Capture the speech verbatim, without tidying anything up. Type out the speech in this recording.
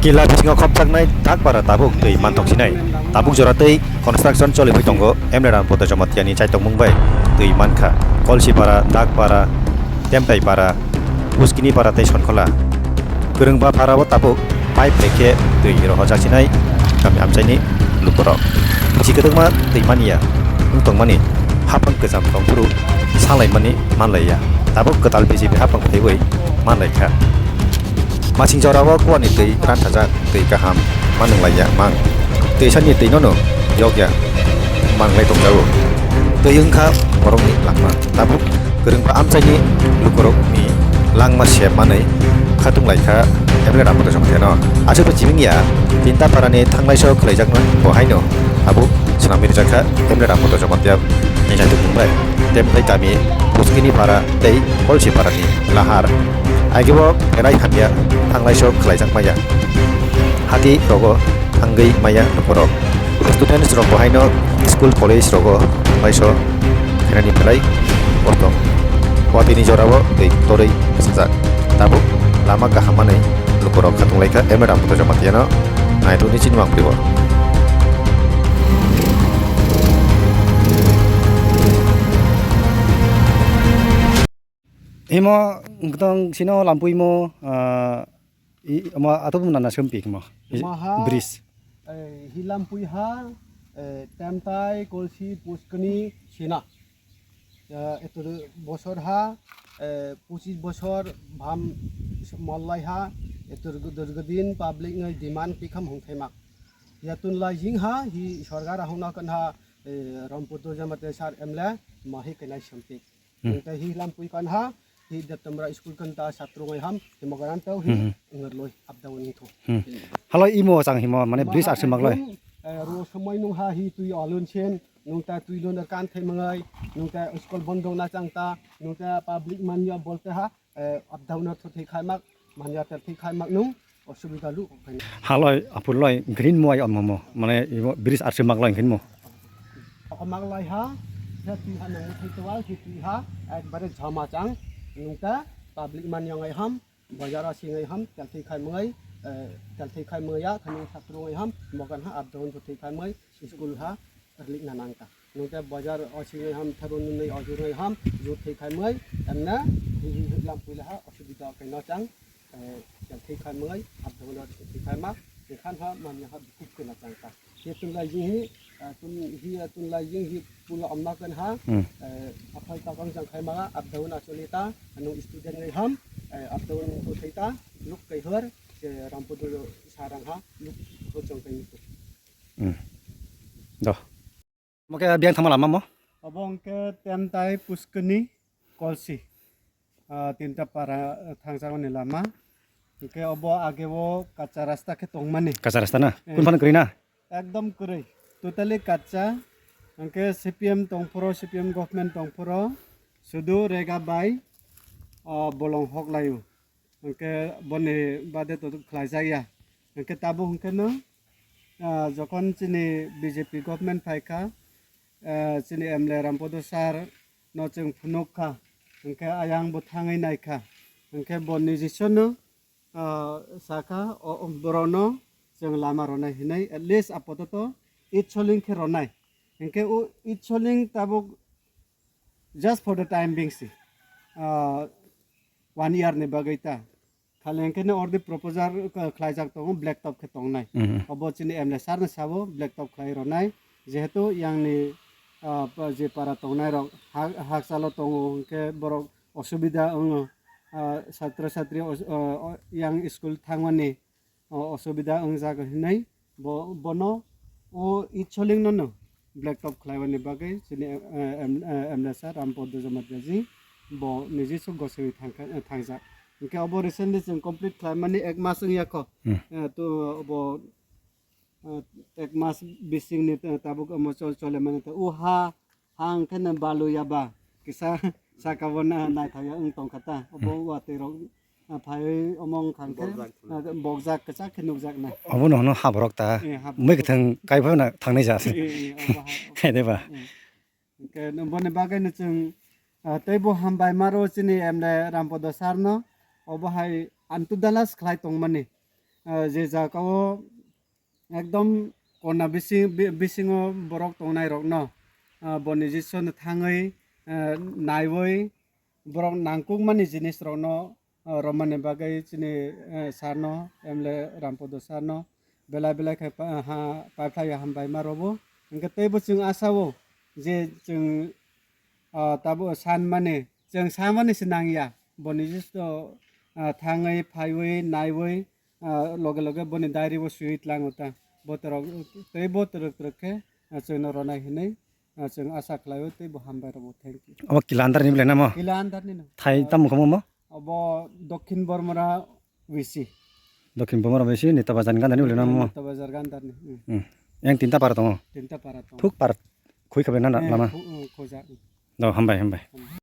Kila bisingo khopjaknai Dakpara tabuk twi manthok sinai. Tabuk jora twi construction choliwi tongo M L A Rampada Jamatia ni chaitokmung bai twi mankha. Kolsipara, Dakpara, Temtaipara, Puskini para tei Sonkhola. Kwrwngba para o tabuk pipe bai khe twi rohorjak sinai kami amchaini lukurok. Bisi kwdwkma twi manya wng tongmani haphang kwcham tongphuru salaimani manlaiya. Tabuk kwtal B J P haphang phaiwi manlaikha. Masing jorao kuani twi ranthajak twi kaham manwng laiya mang. Twisani twi nono yokya manglai tongjago. Twi wngkha borokni langma. Tabuk kwrwngba amchaini lukurokni langma sep manwi khatung laikha M L A Rampada Jamatia no. Aswkbo chiming ya, Tinta parani thanglaiso khwlaijakno bo haino tabuk swnamwi rijakha M L A Rampada Jamatia ni jaituk mungbai. Templai kami Puskini para tei Kolsi parani lahar. Aigebo belai hamya thanglaiso khwlaijak maya. Hati rogo thangwi maya lukurok. Students rok bo haino school college rogo thanglaiso khainani belai kosto. Watini jorao tei torwi bwsajak. Tabuk lama kaham manwi lukurok khatung laikha M L A Rampada Jamatia no naithokni chini mangpili bo. Imo wngtong sino lampui mo, ah, i, omo atop nana sempi mo. Maha, bridge. Eh, hi lampui ha, eh, Temtai, Kolsi, Puskini, Sina. Eh, eto bosor ha, eh, pochis bosor bham mollai ha, eto durgodin public ngai demand pikham hongthai mak. Ya tun lai jing ha, hi sorkar ahung na kan ha, eh, Rampada Jamatia sar M L A, mahi kenai sempi. Hmm. Nung tei hi lampui kan ha, hi Deptamra school kan ta satro ngai ham, hi mogaran tau hi Hmm. ngerloi up down ni tho. Hmm. Halo imo chang himo, mane bridge arsi magloi. Ekdom, eh, ro somoi nung ha hi tui alun sen, nung ta tui lun kan thai mangai, nung ta school bondong na chang ta, nung ta public manya bolte ha, eh, up down na tho thai khai mak, manya ter thai khai mak nung, osubida lu khai. Haloi, apur loi, green mo ai omo mo, mane imo bridge arsi magloi green mo. Okomak lai ha, khe twi ha nang muthai towal, khe twi ha, ekbare jama chang, nung ta public man yong ai ham, bazar o sing ai ham, tel thai khai mangai, eh, tel thai khai mangai ya, khe nung satro ai ham, mogan ha, up down to thai khai mangai, school ha, erlik na nang ta. Nung ta bazar o sing ai ham, tharun nung ai ojur ai ham, jur thai khai mangai, emna, hi hi hi lam puila ha, osubida kai no chang, eh, tel thai khai mangai, up down to thai khai ma, ekhan ha, man ya ha, bikuk ke na chang ta. Hi tun lai jing hi, ah, tun, hi, ah, tun lai jing hi pula omna kan ha, Hmm. eh, aphai kakang jang khai ma, up down a choli ta, anu student ngai ham, eh, up down ko thai ta, luk kai hor, je Rampada sarang ha, luk ko jang kai tu. Hmm. Doh. Mo khe biyang thangma lama mo? Obo hwnkhe Temtai Puskini Kolsi. Ah, tinta para, ah, thangjakmani lama. Hwnkhe obo age o kacha rasta khe tongmani. Kacha rasta na? Eh. Kun phano kwrwi na? Ekdom kwrwi. Totally kacha. Hwnkhe C P M tongphuru, C P M government tongphuru. Sudu rega bai, ah, bolong hok laio. Hwnkhe boni bade to khlaijak ya. Hwnkhe tabuk hwnkhe no, ah, jokhon chini B J P government phaikha, ah, chini M L A Rampada sir no chwng phunuk kha, hwnkhe ayang bo thangwi naikha, hwnkhe bo nijiswrno, ah, sakha, o, o, borokno chwng lama rwnai hinwi, at least apototo eight soling khe rwnai, hwnkhe o eight soling tabuk just for the time being si, ah, one year ni bagwi ta. Khali hwnkhe no already proposal khlaijak tongo, black top khe tongnai. Mhm. Obo chini M L A sir ni sabo black top khlai rwnai. Jehetu yang ni, ah, pa-, je para tongnai rok ha-, hakchalo tongo hwnkhe borok osubida wngo, ah, chhatro chhatri os-, ah, yang school thangmani o-, osubida wngjak hinwi bo, bono o eight soling no no black top khlaimani bagwi chini, eh, M-, eh, M L A sir Rampada Jamatia ji bo niji swk goswi thangkha, eh, thangjak. Hwnkhe obo recently chwng complete khlaimani ek mas wngya kho. Hmm. Eh, to obo, eh, ek mas bisingni ta-, tabuk omo chol-, cholemani ta o ha ha hwnkhe no balu ya ba kisa saka bo na naithok ya wng tong kha ta. Obo watwi rok, ah, phaiwi omo wng kha hwnkhe, bokjak thwna, ah, bokjak kwchak khe nukjak nai. Obo no hwno haborok ta. Eh, haborok. Mui kwthang kaiphano thangnai ja se. Eh, eh, obo ha, obo. Hai de ba? Eh. Hwnkhe boni bagwi no chwng, ah, teibo hambai maro chini M L A Rampada sir no obo hai antu dalas khlai tongmani. ah, je jaga o ekdom kona bising, bi-, bisingo borok tongnai rokno, ah, boni Jisu no thangwi, ah, naiwi borok nangkukmani jinis rokno, ah, romani bagwi chini, eh, sir no, M L A Rampodo sir no belai belai khe pa-, ha, paiphlai hambai ma rwbo. Hwnkhe teibo chwng asa o je chwng, ah, tabo sanmani, chwng samani se nangya. Boni Jisu, ah, thangwi, phaiwi, naiwi, ah, loge loge boni diary bo swiwi tlango ta. Botorok, tei botorok torok khe, ah, chwngno ronai hinwi, ah, chwng asa khlaio, tei bo hambai rwbo. Thank you. Obo kila andar ni bwlai namo? Kila andar ni no. Thai tamo kamo mo? Obo Dokhin Bormora V C. Dokhin Bormora V C ni Tabajan ganda ni bwlai namo? Tabajar ganda ni. Hmm. Hmm. Yang tinta para tongo? Tinta para tongo. Thuk par khui khabe na Eh, lama? Khu-, eh, khoja. Do, hambai, hambai. Hambai.